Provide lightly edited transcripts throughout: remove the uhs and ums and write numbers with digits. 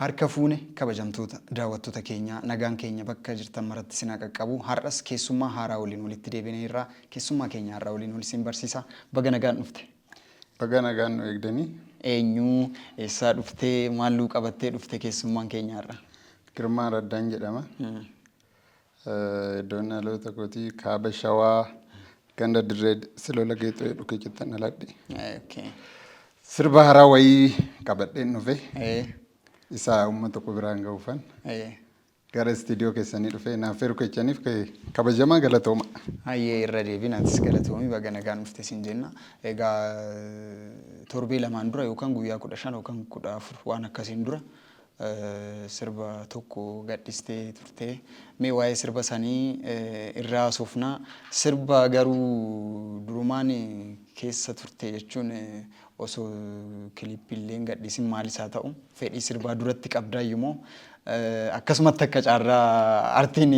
Harka fuune kabajamtoota daawwattoota keenyaa, nagaan keenya bakka jirtan maratti isin haa qaqqabu. Har'as keessummaa haaraa waliin walitti deebineerra. Keessummaa keenya har'aa waliin wal isin barsiisa. Baga nagaan dhufte. Baga nagaan nu eegdanii. Eenyu? Eessaa dhufte? Maal nuu qabattee dhufte keessummaan keenya har'a? Girmaa Raddaan jedhama. Iddoon dhaloota kootii Kaaba Shawaa, ganda Dirree Silola Geexoo jedhu keessattan dhaladhe. Sirba haaraa wayii qabadheen dhufe. Isaa uummata koo biraan ga'uufan gara istiidiyoo keessanii dhufe. Naaf feeruu keessaniif kabajamaa, galatooma. Hayyee, irra deebiin atis galatoomi, baga nagaan dhufte siin jenna. Egaa torbee 2n dura yookaan guyyaa 15 yookaan 14 waan akkasiin dura sirba tokko gadhistee turte. Mee waa'ee sirba sanii irraa haasofna. Sirba garuu durumaan keessa turte jechuun osoo kilippillee hin gadhiisin maalis haa ta'u, fedhii sirbaa duratti qabdaayyuu moo akkasumatti akka caarraa artiin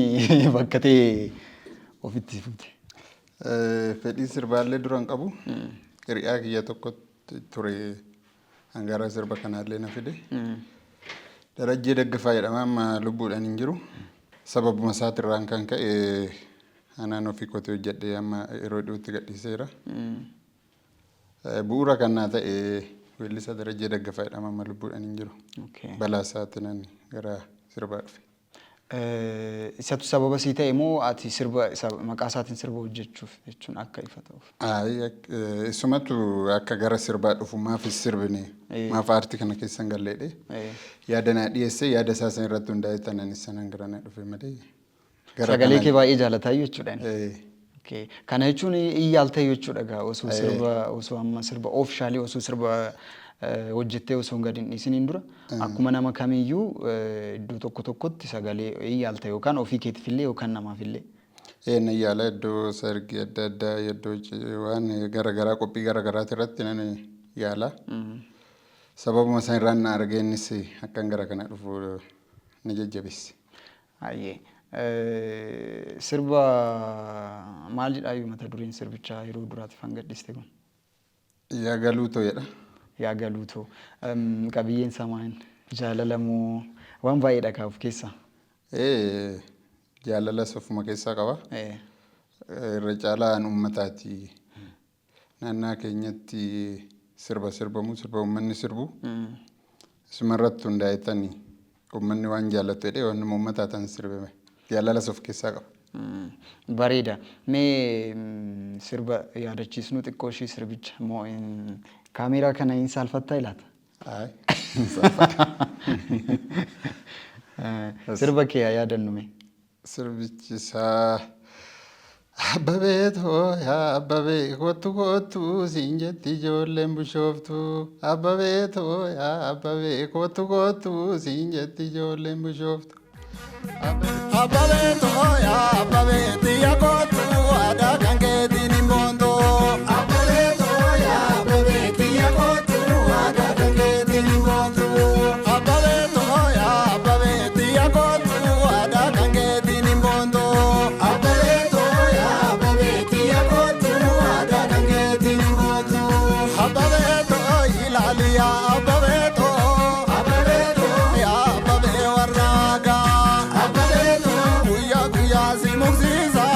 bakka ta'e ofitti fuute? Fedhii sirbaallee dura hin qabu. Hiriyaa kiyya tokko ture hangara sirba kanaallee na fide. Darajjee Daggafaa jedhama, amma lubbuudhaan hin jiru. Sababuma isaatirraan kan ka'e anaan ofii kootii hojjedhee amma yeroo dhiyootti gadhiiseera. Bu'uura kan naa ta'e weellisaa Darajjee Daggafaa jedhama, amma lubbuudhaan hin jiru. Balaa isaatiin gara sirbaa dhufe. Isatu sababa sii ta'e moo ati sirba isa maqaa isaatiin sirba hojjechuuf jechuun akka ifa ta'uuf? Isumatu akka gara sirbaa dhufu, maaf hin sirbine, maaf aartii kana keessa hin galleedhe yaada naa dhiyeesse. Yaada isaa san irratti hundaa'e tanan sanan gara na dhufe malee. Sagalee kee baay'ee jaalataayyuu jechuudha inni. Okay. Kana jechuun iyyaaltee jechuudha gaa, osoo sirba, osoo amma sirba officially osoo sirba hojjettee osoo hin gadi hin dhiisiniin dura akkuma nama kamiyyuu iddoo tokko tokkotti sagalee iyyaalta yookaan ofii keetiifillee yookaan namaafillee. Ee, nan yaala. Iddoo sargii adda addaa, iddoo waan gara garaa, qophii gara garaati irratti nan yaala. Sababuma san irraan na argee innis akkan gara kana dhufu na jajjabeesse. Hayyee. Sirba maal jedhaayyuu mata dureen sirbichaa yeroo duraatiif hanga gadhiiste kun? Yaa galuutoo jedha. Yaa galuutoo. Qabiyyeen isaa maal? Jaalala moo waan baay'eedha kaa of keessaa? Ee, jaalalas ofuma keessaa qaba. Irra caalaan uummataati. Naannaa keenyatti sirba sirbamu, sirba uummanni sirbu. Isuma irratti hundaa'etani uummanni waan jaallatu jedhee waan uummataa tan sirbame. Jaalalas of keessaa qaba. Bareeda. Mee sirba yaadachiisnuu xiqqoo ishii sirbicha moo kaameeraa kana hin saalfattaa ilaata? Ayi, hin saalfadhu. Sirba kee haa yaadannu mee. Sirbichi isaa: Abbabee too, yaa abbabee, kottu kottu siin jetti ijoolleen Bushooftu. Abbabee too, yaa abbabee, kottu kottu siin jetti ijoolleen Bushooftu. Abbabee too, yaa abbabee xiyya, kottu aadaa kan keetiin hin boontu. Abbabee too, yaa abbabee xiyya, kottu aadaa kan keetiin hin boontu. Abbabee too, yaa abbabee xiyya, kottu aadaa kan keetiin hin boontu. Abbabee too, yaa abbabee xiyya, kottu aadaa kan keetiin hin boontu. Abbabee too, ilaali yaa abbabee too. Abbabee too, yaa abbabee warraagaa. Abbabee too, guyyaa guyyaa si muksiisa.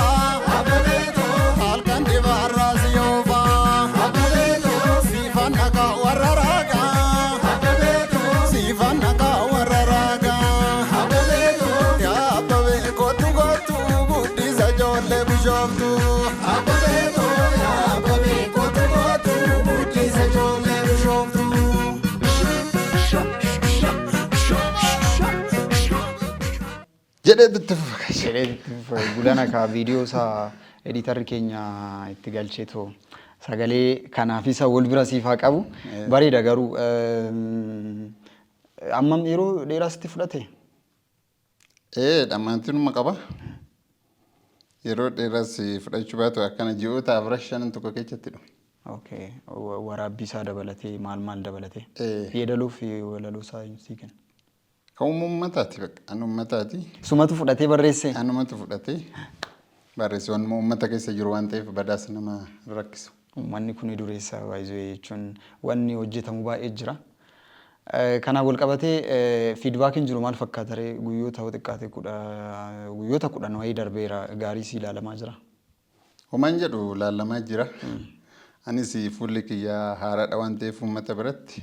Abbabee too, halkan dibaarraa si oofa. Abbabee too, siifan dhagaa warra raagaa. Abbabee too, siifan dhagaa warra raagaa. Abbabee too, yaa abbabee, kottu kottu guddisa ijoollee Bishooftu. Abbabee too, yaa abbabee, kottu kottu guddisa ijoollee Bishooftu. Jedhee itti fufa. Jedhee itti fufa. Gulana kaa viidiyoo isaa editarri keenya itti galchee too sagalee kanaaf isa wal bira siif haa qabu. Bareeda garuu, ammam yeroo dheeraa sitti fudhate? Ee, dhammaantinuma qaba. Yeroo dheeraas fudhachuu baatu akkana ji'oota afran shanan tokko keessatti dhume. Okay. Waraabbii isaa dabalatee, maal maal dabalatee? Ee. Yeedaloo fi walaloo isaa sii kenna? Kan uummataati bakka. An uummataati. Sumatu fudhatee barreesse? Anumatu fudhatee barreesse. Wanuma uummata keessa jiru waan ta'eef badaas nama rakkisu. Uummanni kun dureessa baay'ee jechuun wanni hojjetamu baay'ee jira. Kanaan wal qabatee feedbackiin jiru maal fakkaata ree? Guyyoota hoo xiqqaate guyyoota 10 wayii darbeera, gaarii si ilaalamaa jira? Homaan jedhu laalamaa jira. Anis fuulli kiyyaa haaraadha waan ta'eef uummata biratti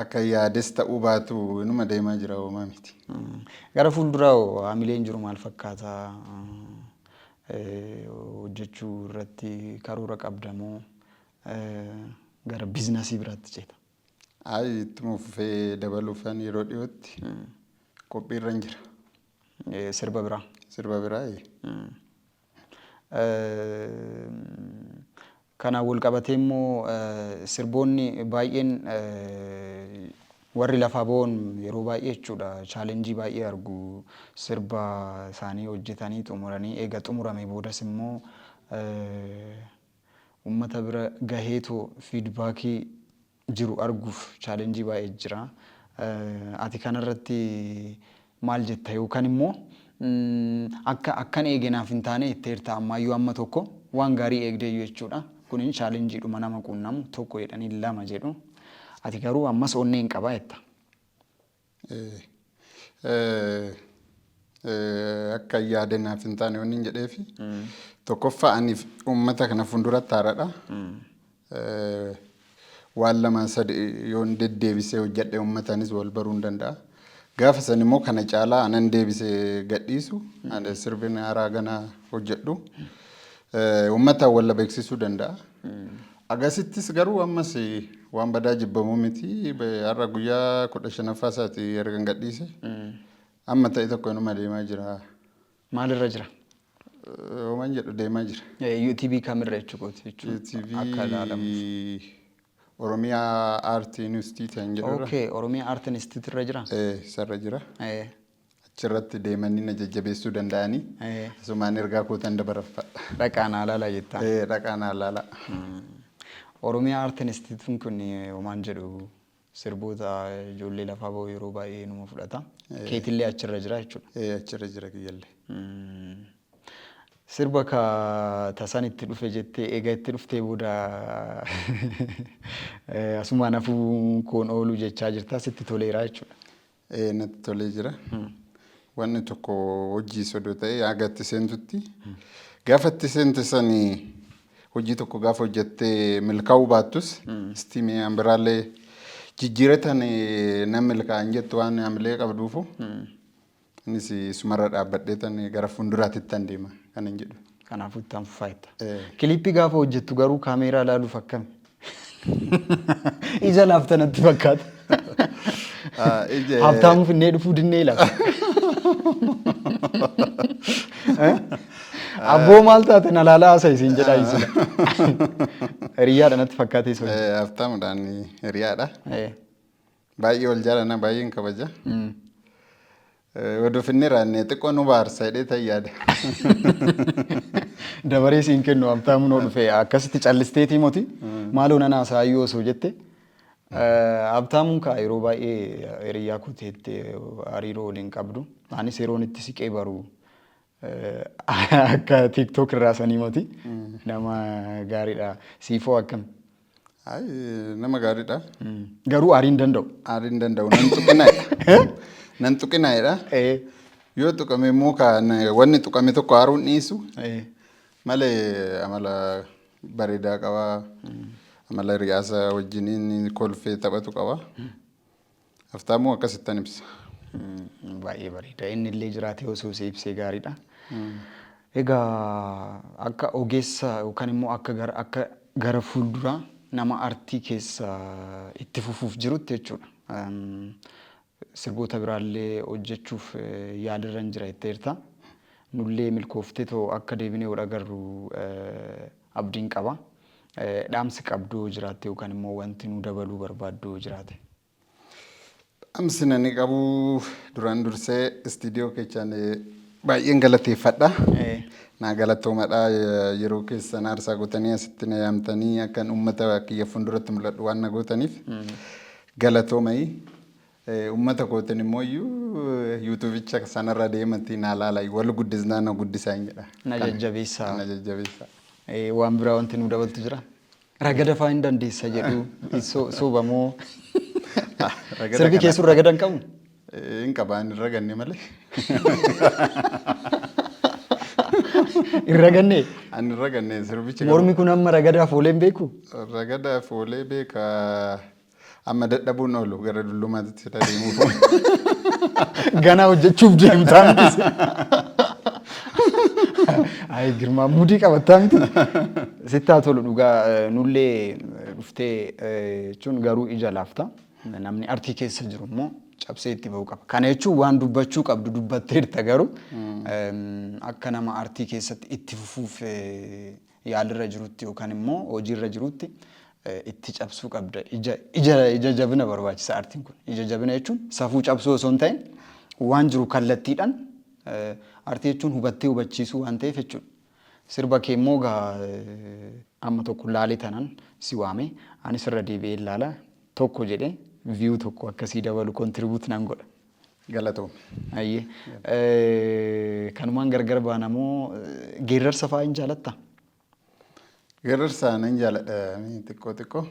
akka yaades ta'uu baatu inuma deemaa jira, homaa miti. Gara fuulduraa hoo haamileen jiru maal fakkaata? Hojjechuu irratti karoora qabda moo gara businessii biraatti ceeta? Ayi, ittuma fufee dabaluufan yeroo dhiyootti qophiirra hin jira. Sirba biraa? Sirba biraa. Kanaan wal qabatee immoo sirboonni baay'een warri lafaa ba'uun yeroo baay'ee jechuudha challengeii baay'ee argu. Sirba isaanii hojjetanii xumuranii, eega xumurame boodas immoo uummata bira gaheetoo feedbackii jiru arguuf challengeii baay'ee jira. Ati kanarratti maal jetta? Yookaan immoo akka akkan eege naaf hin taane jetteerta, ammaayyuu amma tokko waan gaarii eegdeeyyu jechuudha. Kunin challengeiidhuma nama quunnamu, tokko jedhanii lama jedhu. Ati garuu ammas onnee hin qabaa jetta. Akka yaade naaf hin taane wanni hin jedheefi, tokkoffaa ani uummata kana fuulduratti haaraadha. Waan lama sadi yoon deddeebisee hojjedhe uummataanis wal baruu hin danda'a. Gaafa san immoo kana caalaa anan deebisee gadhiisu sirbin haaraa gana hojjedhu uummataan wal beeksisuu danda'a. Agasittis garuu ammas waan badaa jibbamuu miti. Har'a guyyaa 15ffaa isaati erga gadhiise. Amma ta'e tokko inuma deemaa jira. Maalirra jira? Homaan jedhu deemaa jira. YouTube kamirra jechuudha jechuudha akka ilaalamuuf? Oromiyaa Art Institute kan jedhurra. Okay, Oromiyaa Art Institute irra jira? Isarra jira. Achirratti deemanii na jajjabeessuu danda'anii. Asumaan ergaa kootan dabarfadha. Dhaqaa naa ilaalaa jettaa? Dhaqaa naa ilaalaa. Oromiyaa Art Institute kun homaan jedhu sirboota ijoollee lafaa ba'u yeroo baay'ee numa fudhata. Keetillee achirra jira jechuudha. Achirra jira kiyyallee. Sirba ka tasan itti dhufe jettee, eega itti dhuftee booda asumaan hafuu koon oolu jechaa jirta, sitti toleera jechuudha. Natti tolee jira. Wanni tokko hojii sodoo ta'e haga itti seentutti, gaafa itti seente sanii hojii tokko gaafa hojjettee milkaa'uu baattus istiimii an biraallee jijjiiratan nan milkaa'an jettu waan hamilee qabduufu, innis sumarra dhaabbadhee tan gara fuulduraatti tan deema kan hin jedhu. Kanaafuu itti fufaa jetta. Clipii gaafa hojjettu garuu kaameeraa ilaaluuf akkami? Ija laafta natti fakkaata. Habtaamuu finnee dhufuu dinnee laata? Abboo, maal taate na laalaa haasa isiin jedhaa isila. Hiriyaadha natti fakkaatee sun. Haftaamuudhaan hiriyaadha. Baay'ee wal jaalana, baay'een kabaja. Oduu finnee raannee xiqqoo nu baarsa jedhee ta'e yaada. Dabaree siin kennu Habtaamuun hoo dhufe akkasitti callisteetii moti maaloo nan haasa'ayyuu osoo jette. Habtaamuun kaa yeroo baay'ee hiriyaa kooteetti hariiroo waliin qabdu. Anis yeroon itti siqee baru akka TikTok irraa sanii moti, nama gaariidha. Siifoo akkam? Nama gaariidha. Garuu aarii hin danda'u. Aarii hin danda'u. Nan tuqinaadha. Nan tuqinaadha. Yoo tuqame immoo kan wanni tuqame tokko aaruun dhiisu malee amala bareedaa qaba. Amala hiriyaasa wajjiniin kolfee taphatu qaba. Haftaamuu akkasittan ibsa. Baay'ee bareeda. Inni illee jiraatee osoo si ibsee gaariidha. Egaa akka ogeessa yookaan immoo akka gara fuulduraa nama artii keessa itti fufuuf jirutti jechuudha. Sirboota biraallee hojjechuuf yaalirra hin jira jetteerta. Nullee milkooftee too akka deebinee wal agarru abdiin qaba. Dhaamsi qabdu jiraatte yookaan immoo wanti nu dabaluu barbaaddu jiraate. Dhaamsi nani qabu, duraan dursee istiidiyoo keechaan baay'een galateeffadha. Naa galatoomadha, yeroo keessan aarsaa gootanii asitti na yaamtanii akkan uummata kiyya fuulduratti mul'adhu waan na gootaniif galatoomai. Uummata kootiin immoo iyyuu YouTubeicha sanarra deematti naa laala, wal guddisnaa, na guddisaa hin jedha. Na jajjabeessaa. Na jajjabeessaa. Waan biraa wanti nu dabaltu jira? Ragada faa hin dandeessa jedhu, sobamoo? Ragada Sirbi kana keessuun ragada hin qabu? Hin qaba, hin raganne malee. Hin raganne? Ani hin raganne sirbichi garuu. Mormi kun amma ragadaaf oolee hin beeku? Ragadaaf oolee beeka. Amma dadhabuun oolu gara dullumaatti deemuuf. Ganaa hojjechuuf deemtaa miti. Ayi Girmaa, muudii qabattaa miti. Sitti haa tolu dhugaa, nullee dhuftee jechuun garuu ija laafta. Namni artii keessa jiru immoo cabsee itti bahuu qaba. Kana jechuun waan dubbachuu qabdu dubbatteerta, garuu akka nama artii keessatti itti fufuuf yaalirra jirutti yookaan immoo hojiirra jirutti itti cabsuu qabda. Ija jabina barbaachisa artiin kun. Ija jabina jechuun safuu cabsuu osoo hin ta'in waan jiru kallattiidhaan, artii jechuun hubattee hubachiisuu waan ta'eef jechuudha. Sirba kee immoo gaa amma tokko laalee tanan si waame, anis irra deebi'ee ilaala, tokko jedhee view tokko akkasii dabalu contribute nan godha. Galatoom. Ayyee. Kanumaan gargar baana moo geerrarsa fa'aa hin jaalattaa? Geerrarsa nan jaaladha xiqqoo xiqqoo.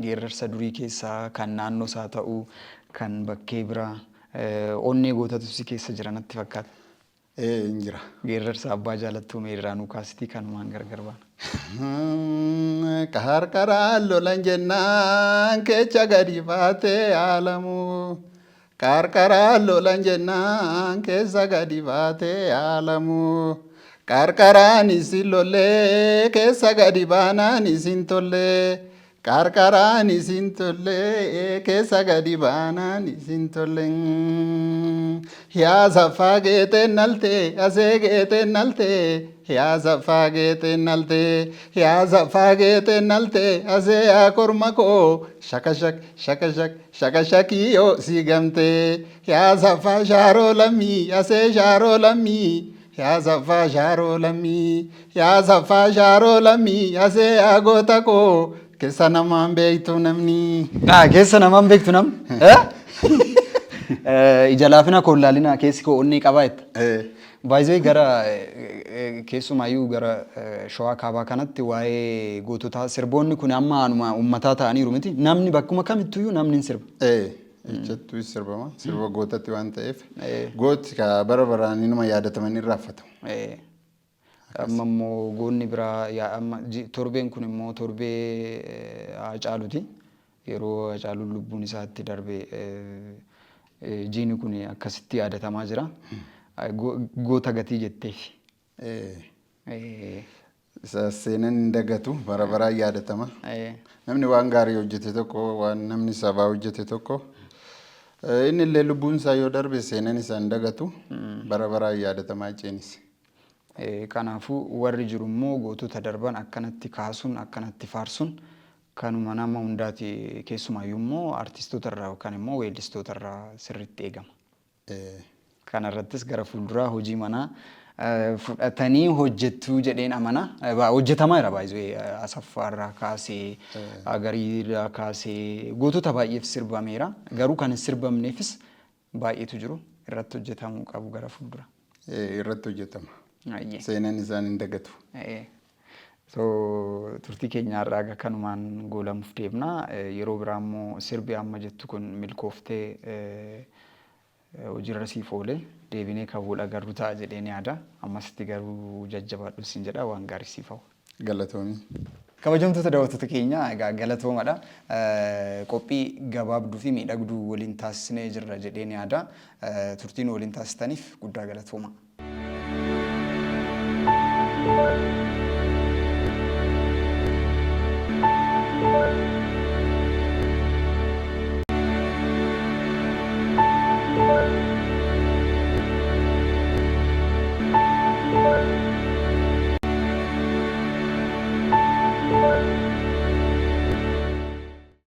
Geerrarsa durii keessaa kan naannoo isaa ta'u, kan bakkee biraa, onnee gootatu si keessa jira natti fakkaata. Ee, hin jira. Geerrarsa abbaa jaalattuu mee irraa nuu kaasitii kanumaan gargar baana. Qarqaraan lolan jennaan kecha gadi baatee yaalamu. Qarqaraan lolan jennaan keessa gadi baatee yaalamu. Qarqaraan isin lollee keessa gadi baanaan isin tollee. Qarqaraan isin tollee keessa gadi baanaan isin tollee. Yaa saffaa geexeen naltee asee geexeen naltee, yaa saffaa geexeen naltee, yaa saffaa geexeen naltee asee, yaa korma koo shaka shak shaka shak shaka shakii yoo si gamtee, yaa saffaa shaaroo lammii asee shaaroo lammii, yaa saffaa shaaroo lammii, yaa saffaa shaaroo lammii asee, yaa goota koo keessa namaan beektu namni. Keessa namaan beektu namni. Ija laafina koo ilaalina, keessi koo onnee qabaa jetta. Baay'ee gara keessumaayyuu gara Shawaa Kaabaa kanatti waa'ee goototaa sirboonni kun amma anuma uummataa ta'aniiru miti. Namni bakkuma kamittuyyuu namni hin sirba. Ijjattuu sirbama. Sirba gootatti waan ta'eef. Gooti ka bara baraan inuma yaadataman irraanfatamu. Amma immoo goonni biraa amma torbeen kun immoo torbee Haacaaluuti. Yeroo Haacaaluun lubbuun isaatti darbe jiini kun akkasitti yaadatamaa jira. Goota gatii jetteef. Isa seenan hin dagatu, bara baraan yaadatama. Namni waan gaarii hojjete tokko, waan namni sabaa hojjete tokko, inni illee lubbuun isaa yoo darbe seenan isaa hin dagatu, bara baraan yaadatamaa ceenis. Kanaafuu warri jiru immoo gootota darban akkanatti kaasuun, akkanatti faarsuun kanuma nama hundaati, keessumaayyuu immoo artistoota irraa yookaan immoo weellistoota irraa sirriitti eegama. Kana irrattis gara fuulduraa hojii manaa fudhatanii hojjettuu jedheen amana. Hojjetamaa jira baay'ee, Asaffaa irraa kaasee, Agarii irraa kaasee gootota baay'eef sirbameera. Garuu kan hin sirbamneefis baay'eetu jiru, irratti hojjetamuu qabu gara fuuldura. Irratti hojjetama. Seenaan isaan hin dagatu. So turtii keenya har'aa egaa kanumaan goolamuuf deemna. Yeroo biraa immoo sirbi amma jettu kun milkooftee hojiirra siif oole deebinee kan wal agarru ta'a jedheen yaada. Ammasitti garuu jajjabaadhu siin jedha, waan gaarii siif hawwa. Galatoomii. Kabajamtoota daawwattoota keenya, egaa galatoomadha. Qophii gabaabduu fi miidhagduu waliin taasisnee jirra jedheen yaada. Turtiin waliin taasistaniif guddaa galatooma.